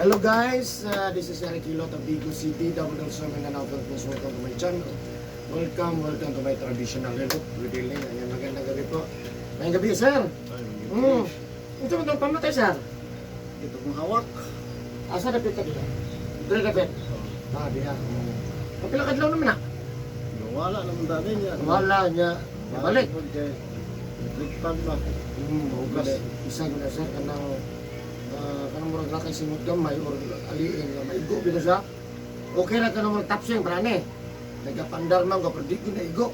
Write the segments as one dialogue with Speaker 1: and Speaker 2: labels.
Speaker 1: Hello guys, this is Eric Hilot of Digos City, Davao del Sur, Mindanao, Philippines. Welcome to my channel. Welcome, welcome to my traditional hilot with healing. Ayan, magandang gabi po. Magandang gabi, sir. Ito mo itong pamatay, sir.
Speaker 2: Ito kong hawak.
Speaker 1: Asa dapit ka dito? Dito dapit. Ah, diha. Kapila kadlaw naman na.
Speaker 2: Wala naman dali niya.
Speaker 1: Wala niya. Balik.
Speaker 2: Electric fan ba?
Speaker 1: Hugas. Isa ko na sir, kanang kanang murag na kay singot gamay or aliin nga maigo bitaw siya. Okay ra kanang murag tapsing prane. Nagapandar man ko pero di ko na igo.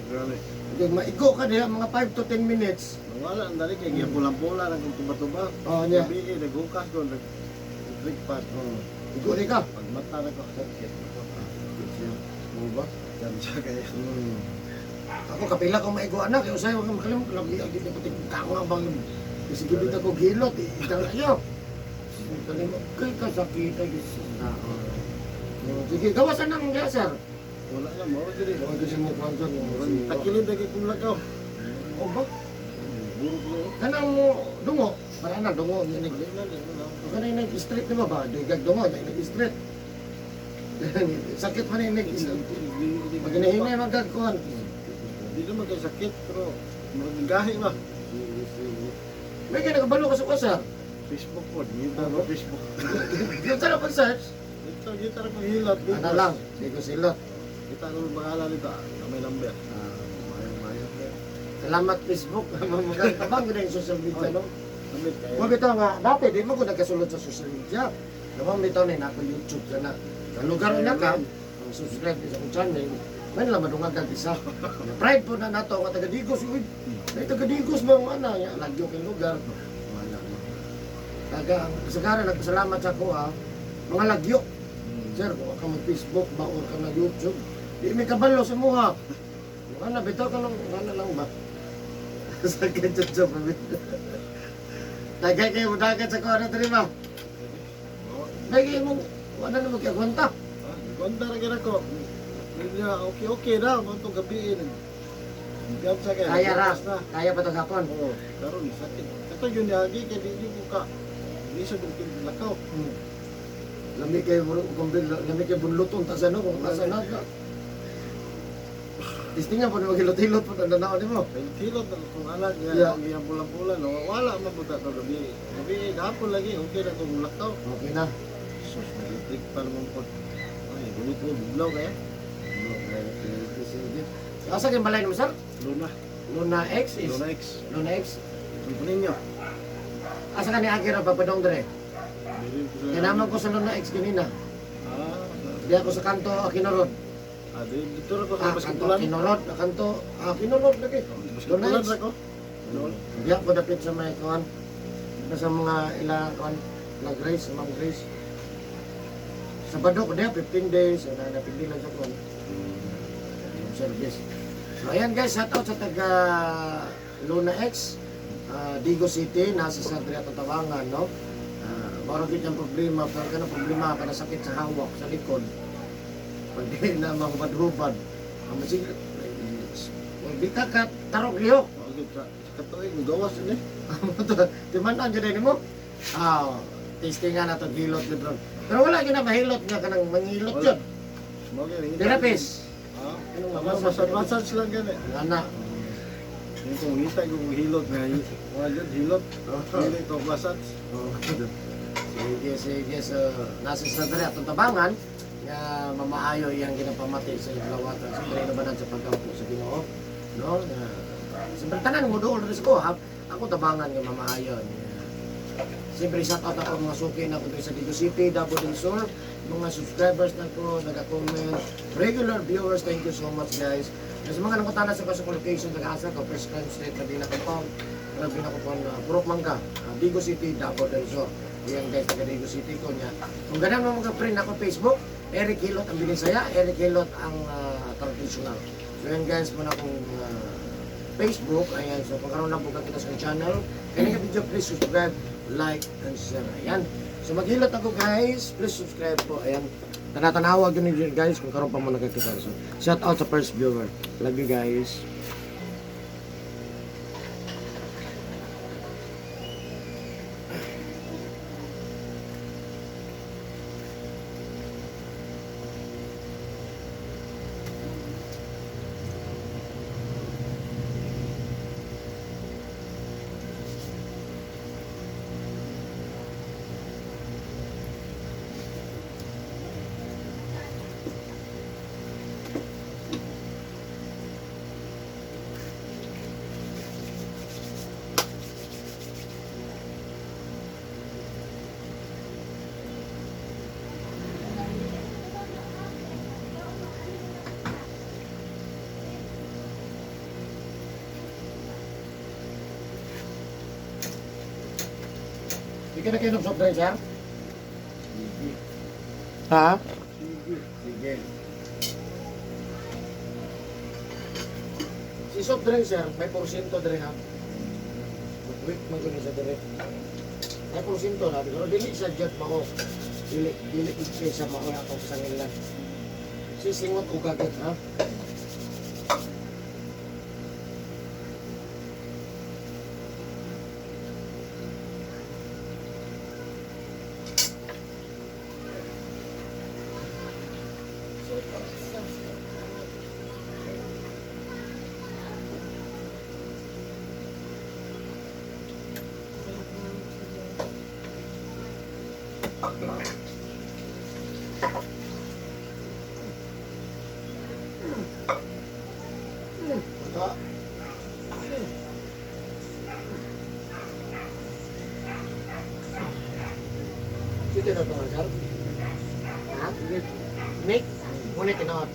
Speaker 2: Grabe.
Speaker 1: Hindi maigo ka diha mga 5 to 10 minutes.
Speaker 2: Wala ang dali kay gipulang-pula nang tuba-tuba.
Speaker 1: Oh, niya.
Speaker 2: Gabi naghukas ko nag electric fan.
Speaker 1: Oh, igo di ka.
Speaker 2: Pag mata na ko sakit.
Speaker 1: Mo ba?
Speaker 2: Yan siya kaya.
Speaker 1: Ako kapila ko maigo anak, kay usay wa ka makalimot lagi agi na pati kang bang kasi gibit ako gilot, itang ayo. Kalimot kay kasakit ay sa. Sige, gawasan nang ya sir.
Speaker 2: Wala na mo dili.
Speaker 1: Wala kasi mo kwanto mo.
Speaker 2: Takilid lagi kong lakaw.
Speaker 1: O ba?
Speaker 2: Burog na.
Speaker 1: Kanang mo dungo, para na dungo ni nag
Speaker 2: Wala na wala.
Speaker 1: kanang nag street ni ba ba? Digag dungo, nag street. Sakit man ni nag Maginahinay magagkuan.
Speaker 2: Di naman kay sakit pero murag gahi ba.
Speaker 1: May kinakabalo ka sa sir.
Speaker 2: Facebook po, dito ba Facebook.
Speaker 1: Dito na pag-search.
Speaker 2: Dito, dito na kong hilot. Dito.
Speaker 1: Ano lang, sige silot.
Speaker 2: Kita ko yung pangalan nito, ah, na may number.
Speaker 1: Ah, mayo mayo. Salamat Facebook. Magandang gud yung social media no.
Speaker 2: Namit kayo.
Speaker 1: Mo bitaw nga dati di mo ko nagkasulod sa social media. Naman bitaw ni nako YouTube ka na. Sa lugar na ka, ang subscribe sa akong channel, may lang madungag kag isa. Pride po na nato nga taga Digos, uy. May taga Digos ba ang ana nga lagyo kay lugar. Wala no. Taga ang kasagaran nagpasalamat sa ako ha. Mga lagyo. Sir, kung ka mag Facebook ba or ka na YouTube, di may kabalo sa muha. Ana bitaw ka lang, ana lang ba? Sakit jud sa Tagay kayo dagat sa kuha na diri ba? Tagay mo wala na magkagwanta.
Speaker 2: Ah, Gonda ra gyud ako. Niya okay okay na mo tong gabi eh. Gab sa kay.
Speaker 1: Kaya ra,
Speaker 2: bukas na.
Speaker 1: kaya pa to gapon.
Speaker 2: Oo, karon sakit. Kato yun niya agi kay di ko ka. Di sa dugtong lakaw.
Speaker 1: Lami kay lami kay bunluton ta sa no kung asa na. Tistingan po na maghilot-hilot po na nanaon nimo.
Speaker 2: May tilot na kung anak niya,
Speaker 1: Yeah.
Speaker 2: ang iyang pulang-pula, no? Wala man buta to gabi. Gabi, gahapon lagi, okay na kong lakaw.
Speaker 1: Okay na.
Speaker 2: Sus, nag-electric pa naman po. Ay, gunit mo, buglaw kaya.
Speaker 1: Sige. Asa kay balay mo sir?
Speaker 2: Luna,
Speaker 1: Luna X is
Speaker 2: Luna X.
Speaker 1: Luna X.
Speaker 2: Ito ninyo.
Speaker 1: Asa ka ni Akira papadong dre?
Speaker 2: Bilin ko sa-
Speaker 1: Kinaman ko sa Luna X ganina.
Speaker 2: Ah,
Speaker 1: Di ako sa kanto Aquino Road.
Speaker 2: ah, dito ra ko sa
Speaker 1: Ah, kanto
Speaker 2: basketballan.
Speaker 1: Aquino Road, kanto Aquino Road lagi. Luna
Speaker 2: Basketballan
Speaker 1: X.
Speaker 2: ra ko. Lol.
Speaker 1: Hindi ako dapit sa may kuan. Sa mga ila kuan na Grace, Ma'am Grace. Sabado ko diya 15 days, na napindi lang sa kuan. Yung service. So ayan guys, shout out sa taga Luna X, Digo City, nasa sa Adriato Tawangan, no? Maro gid ang problema, pero kana problema kana sakit sa hawak, sa likod. Pag di na mahubad-hubad, ang masig well, di ka ka tarok lihok.
Speaker 2: Okay, sa katuig gawas ini.
Speaker 1: Timan-an jud nimo. Ah, tasting nga na to gilot gud ron. Pero wala gyud na mahilot nga kanang mangilot
Speaker 2: Wala.
Speaker 1: jud.
Speaker 2: Mao gyud.
Speaker 1: Therapist.
Speaker 2: Ah,
Speaker 1: Anong
Speaker 2: massage massage massage lang gani.
Speaker 1: Ana.
Speaker 2: Yung kung ngita kung hilot nga wala jud hilot. Dili to massage.
Speaker 1: Oh. Sige, sige. So, nasa sa dali atong tabangan nga mamaayo iyang ginapamati sa lawatan. Siyempre, na sa pagkampo sa Ginoo. No? Na, siyempre, tanan mo dool rin ko. Ha? Ako tabangan nga mamaayo. Siyempre, shout out ako mga suki na ko diri sa Digo City, Davao del Sur, mga subscribers na ko, nag-comment, regular viewers, thank you so much guys. Sa mga nangutana sa sa location, taga-asa ko, First Crime Street, Medina Compound, Rabina Compound, Purok Mangga, Digo City, Davao del Sur. Yan guys, taga Digo City ko niya. Kung ganun mo mga friend ako Facebook, Eric Hilot ang Binisaya, Eric Hilot ang traditional. So yan guys, muna akong Facebook. Ayan, so kung karoon lang po kita sa channel, kaya nga video, please subscribe, like, and share. Ayan. So maghilot ako guys, please subscribe po. Ayan. Tanatanawag yun yun guys kung karoon pa mo nakakita. So, shout out sa first viewer. Love you guys. Di ka na kayo soft drink, sir?
Speaker 2: Sige.
Speaker 1: Ha?
Speaker 2: Sige.
Speaker 1: Sige. Si soft drink, sir, may porsyento diri ha. Wait, man ko sa diri. May porsyento na, pero dili sa jet mao. Dili, dili kaysa mao na atong sangilan. Sisingot o gagit, ha? Ito. Dito na ito, sir? Ha? Nick? Ngunit tinuod.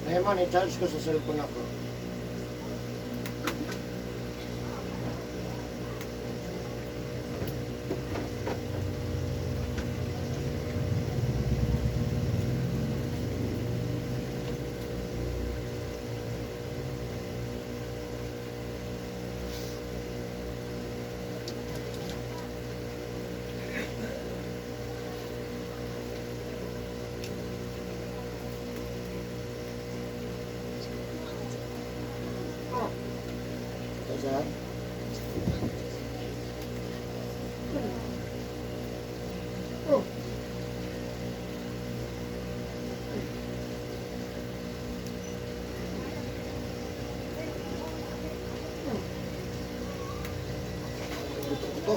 Speaker 1: Ngayon man, i-charge ko sa cellphone ako. Ito, sir. Oh. Ito.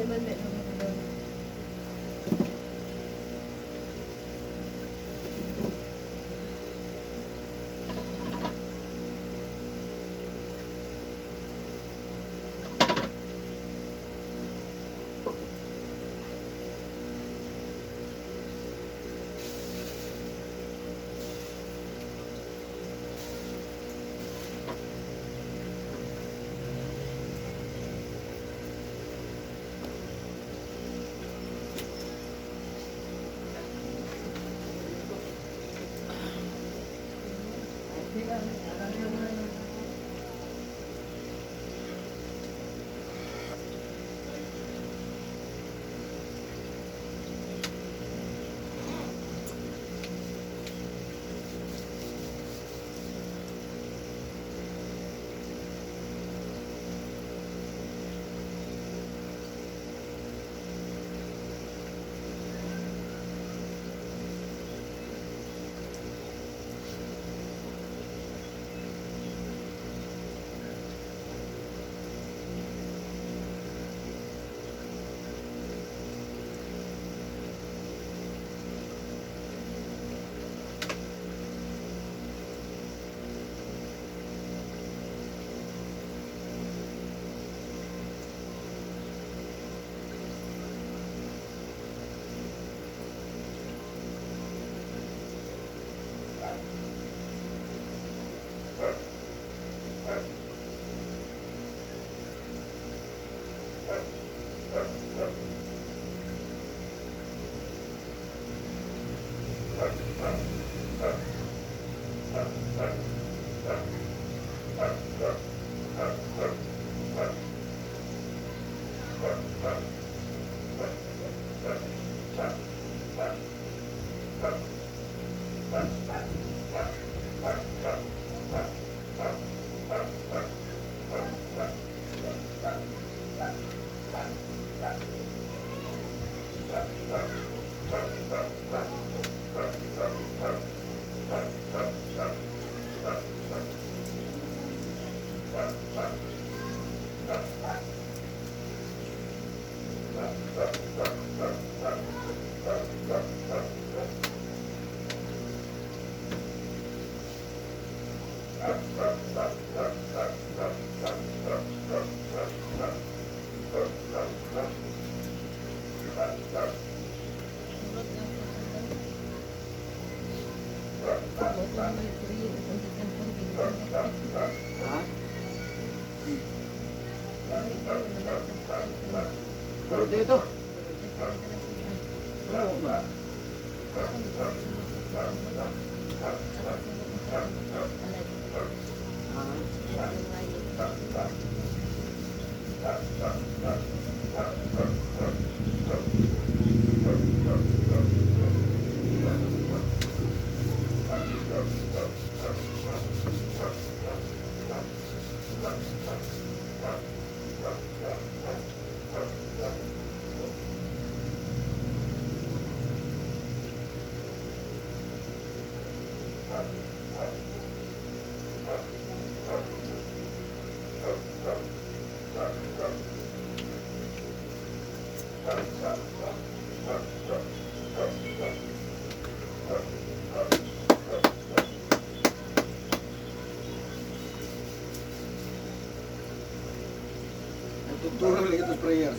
Speaker 3: Man may naman.
Speaker 1: Ha? Pero dito.
Speaker 2: Ano ba?
Speaker 1: Ah.
Speaker 2: Ang tuturo lang ito sa prayer.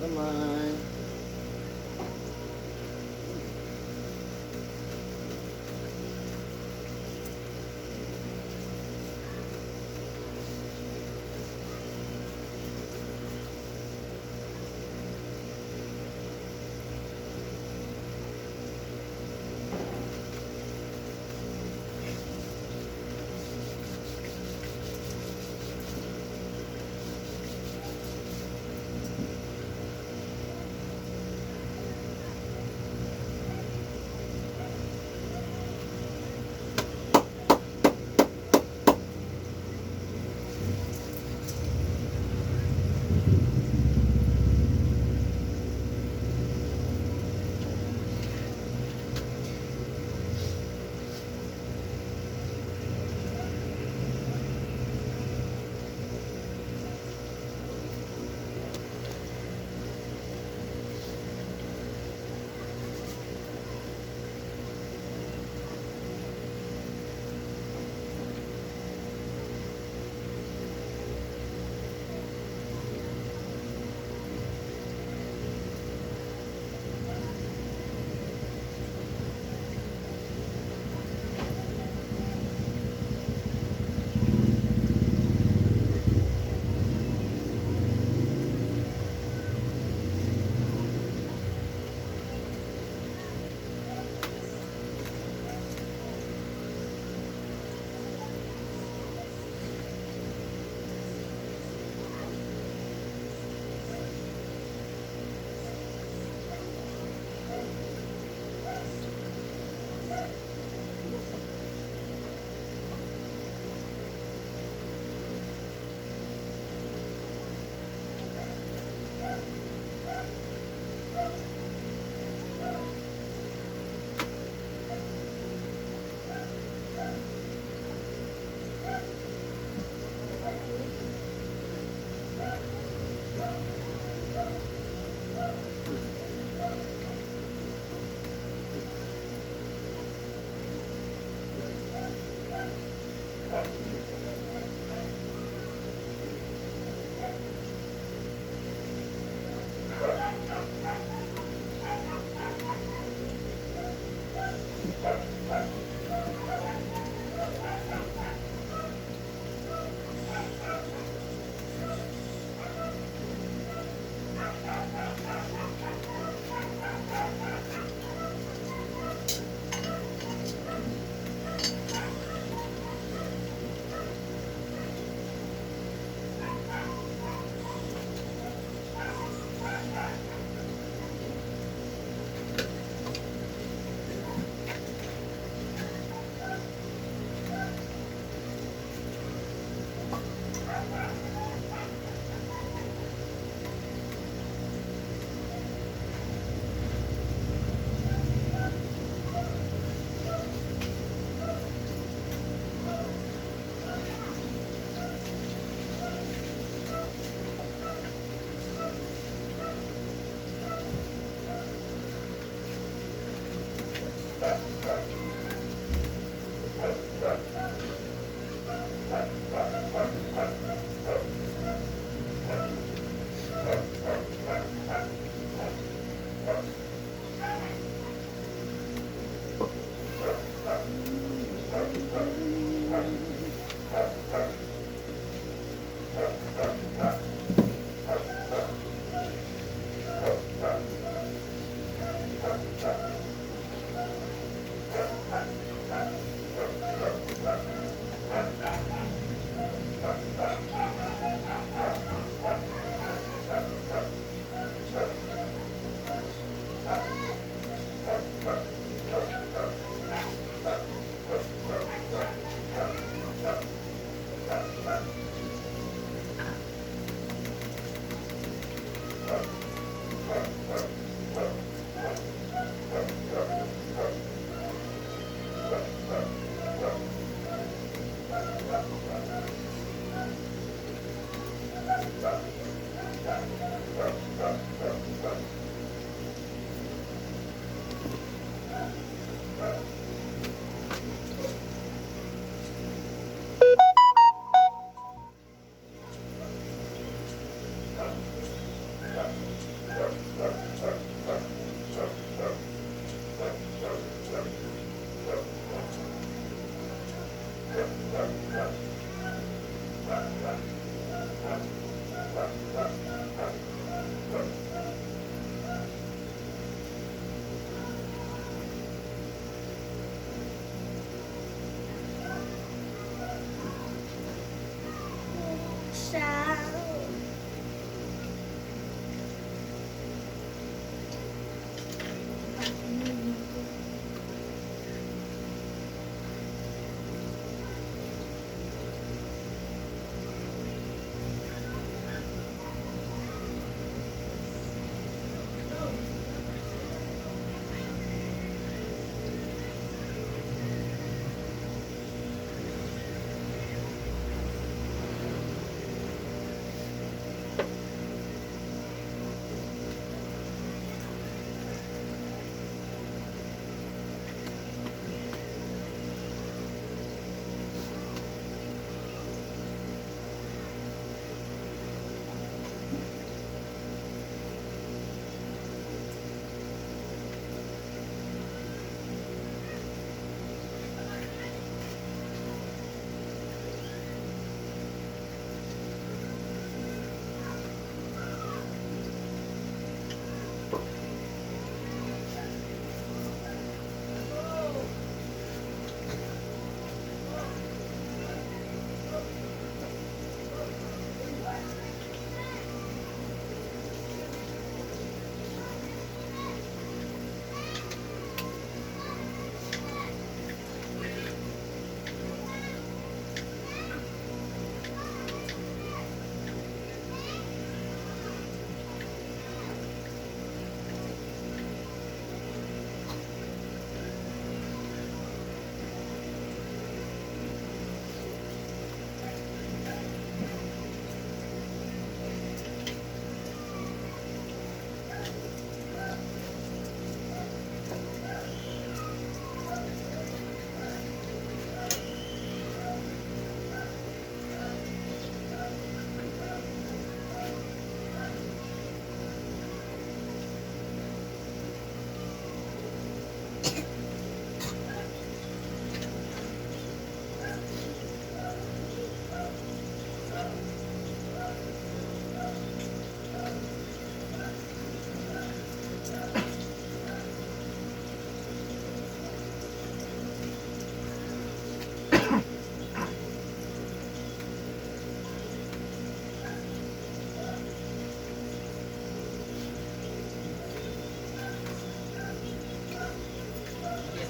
Speaker 2: Kamay.
Speaker 3: Sa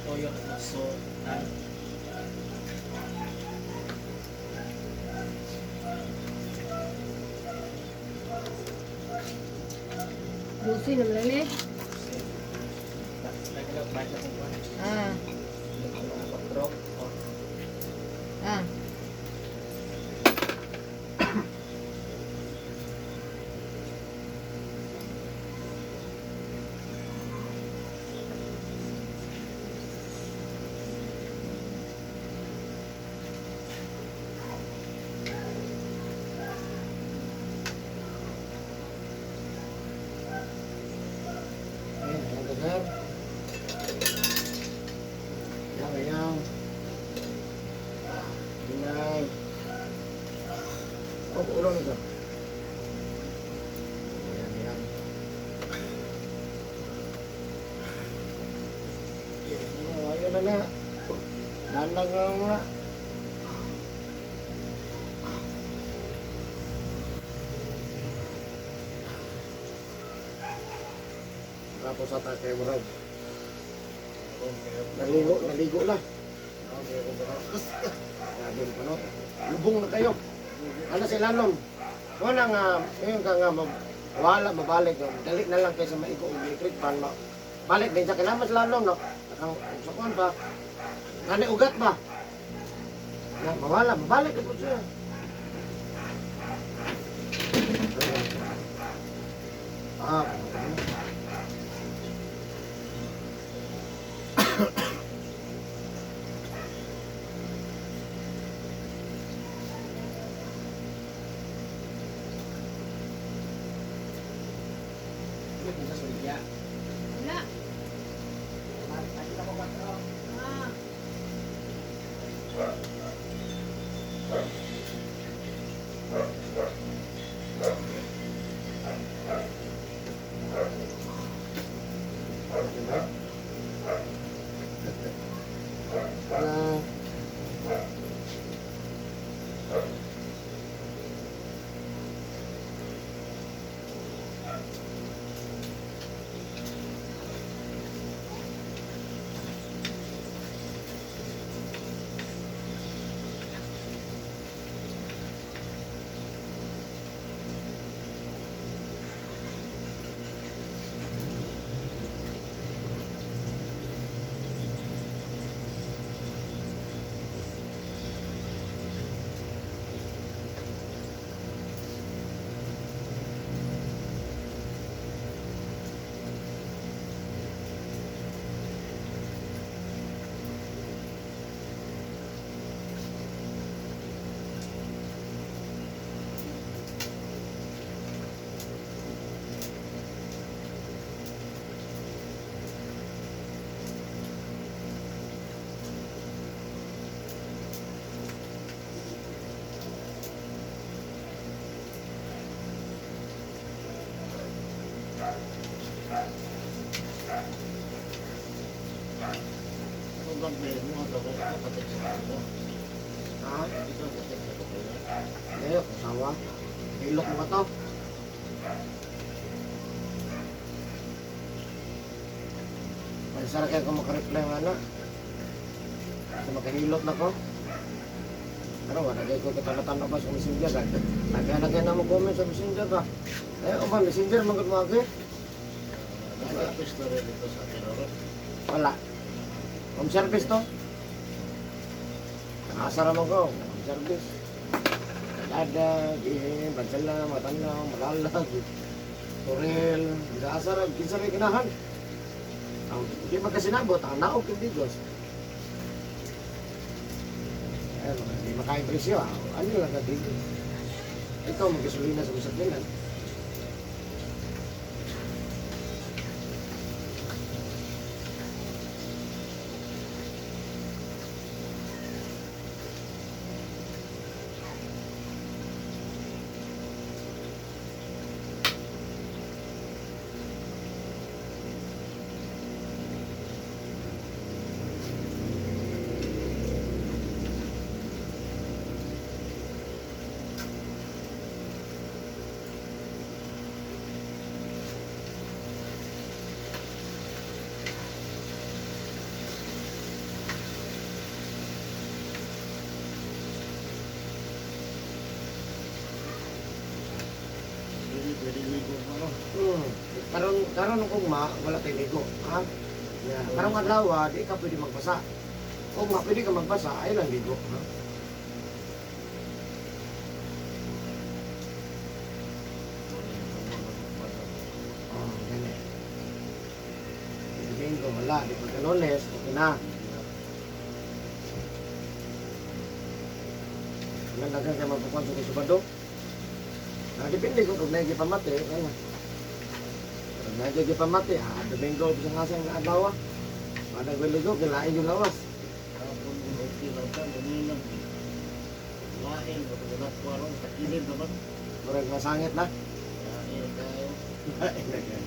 Speaker 4: Toyo so tan.
Speaker 5: Lucy naman lang eh. Ah. Ah.
Speaker 1: Ayan, ayan ka, sir. Ayan, ayan. Ayan. Oh, ulang ito. Ayan, ayan. Ayan, ayun na na. Dalag lang na. Tapos sa tatay mo raw. Naligo, naligo na. Grabe pa no. Lubong na kayo. Ano si Lalom? Wala nga, ngayon ka nga, wala, mabalik. No? Dali na lang kaysa maigo og electric fan. Ma balik din sa kailangan sa Lalom, no? Nakang, sa kuwan pa. Nani ugat ba? Na, mawala, mabalik na po siya. Ah,
Speaker 5: Wala. Ah.
Speaker 2: Kung bang mo ito, ikaw patik sa kapila.
Speaker 1: Ha?
Speaker 2: Ikaw patik sa kapila.
Speaker 1: Eh, kusawa. Ilok mo ba to? Pansara kayo kung makareply nga na. Sa makahilot na ko. Pero wala kayo ko katana-tana ba sa messenger. Nagana kayo na mo comment sa messenger ka. Eh, o ba, messenger, magod mo ako eh.
Speaker 2: Nag-office na rin ito sa akin, oras.
Speaker 1: Wala. Home service to. Asa raman ko, home service. Dada, gihin, bansala, matanaw, malalag, turil, asa ra, kinsa rin ganahan. Ang di magkasinabot, ang naog yung bigos. Eh, di makain presyo, ah. Ano lang ka bigos. Ikaw magkasulina sa masakyanan.
Speaker 2: Pwede, pwede ligo mo, no?
Speaker 1: Karon karon kung ma wala tay ligo, ha? Yeah. Karong adlaw, di ka pwede magbasa. Kung ma pwede ka magbasa, ay lang ligo, ha? Oh, gani. Domingo wala, di pa Lunes, okay na. Wala daghang kay magpukuan sa Subado. Ah, depende kung kung naay gipamati, ano. Kung naay gipamati, Domingo bisan asa nga adlaw. Wala ko ligo, kilain yung lawas.
Speaker 2: Kapon, okay lang ka, ganun lang. Lain, matulak ko araw, takilid naman.
Speaker 1: Murag masangit na.
Speaker 2: Lain tayo.
Speaker 1: Lain na kayo.